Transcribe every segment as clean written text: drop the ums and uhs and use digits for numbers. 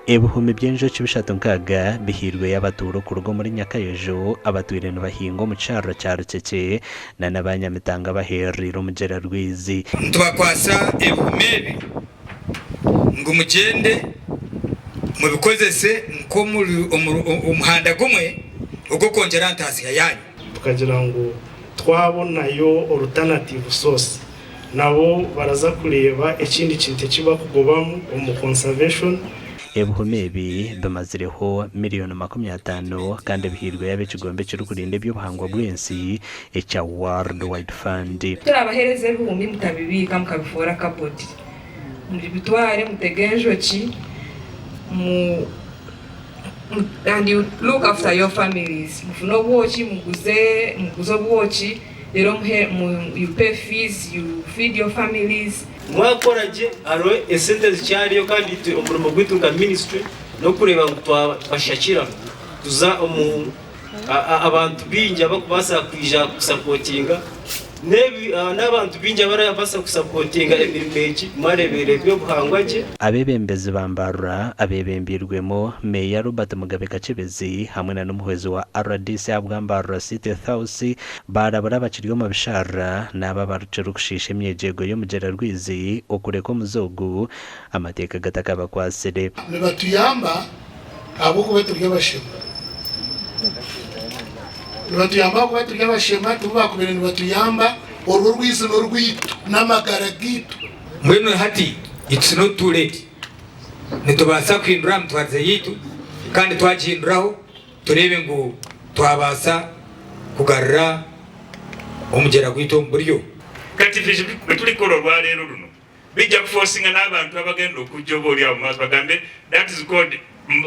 Ebihumi by'enjoki 360 bihairweyo abatuura okuruga omuri Nyakayojo abatwire nibahinga omu kisharara kya Rukyekye na n'aba Nyamitanga abahereriire omugyera Rwizi. Nitubakwatsa ebihumi ebi ngu mugyende mubikozese nk'omuhanda gumwe ogw'okwongyera aha ntaasya yaanyu. Tukagira ngu twabonayo alternative source nabo baraza kureeba ekindi kintu eki bakugobamu omu conservation. Ebihumi ebi bimazireho miriyoni 50 kandi bihairweyo ab'ekigombe ekirikurinda eby'obuhangwa bw'ensi ekya World Wide Fund. Turabaheereza ebihumi mutabibiika mukabifoora kabodi. Mubitware mutege enjoki mu and you look after your families. Mufune obwoki muguze muguze obwoki reero muhe you pay fees, you feed your families. Mwakora gye hariho esente zikyariyo kandi itwe omurimo gwaitu nka minisitule n'okureeba ngu twabashakira tuza omu abantu baingi abarikubaasa kwija kusapotinga n'abantu baingi abarabaasa kusapotinga emirimo egi mwareebera eby'obuhangwa gye. Abeebembezi ba Mbarara abeebembeirwemu Meeya Robert Mugabe Kakyebezi hamwe na n'omuhwezi wa rdc ahabwa Mbarara City House baarabura abakiri omu bisharara n'abo abarukiri kushiisha emyegyeego y'omugyera Rwizi okureka omuze ogu amateeka gatakabakwasire. Nibatuyamba ahabw'okuba turi abashema. Nibatuyamba ahabw'okuba turi abashema, tibo baakubaire nibatuyamba, orwo orwizi n'orwaitu, n'amagara gaitu. Mbwenu hati it's not too late, nitubaasa kuhindura aha mitwarize yaitu kandi twagihinduraho tureebe ngu twabaasa kugarura omugyera gwaitu omu buryo. Kati bwe turikukora orwareero runo Bijja kufosinga n'abantu abagenda okujja oba oli awo mumaaso bagambe that is called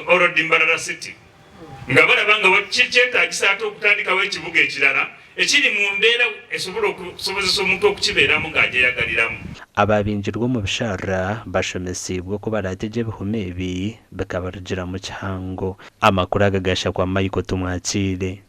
old Mbarara city nga balaba nga kyetagisa ate okutandikawo ekibuga ekirala ekiri mu mbeera esobola okusobozesa omuntu okukibeeramu nga agyeyagaliramu. Ababingirwe omu bisharara bashomesiibwe oku baraategye ebihumi ebi bikabarugiramu kihango. Amakuru aga gashakwa Michael Tumwakiire.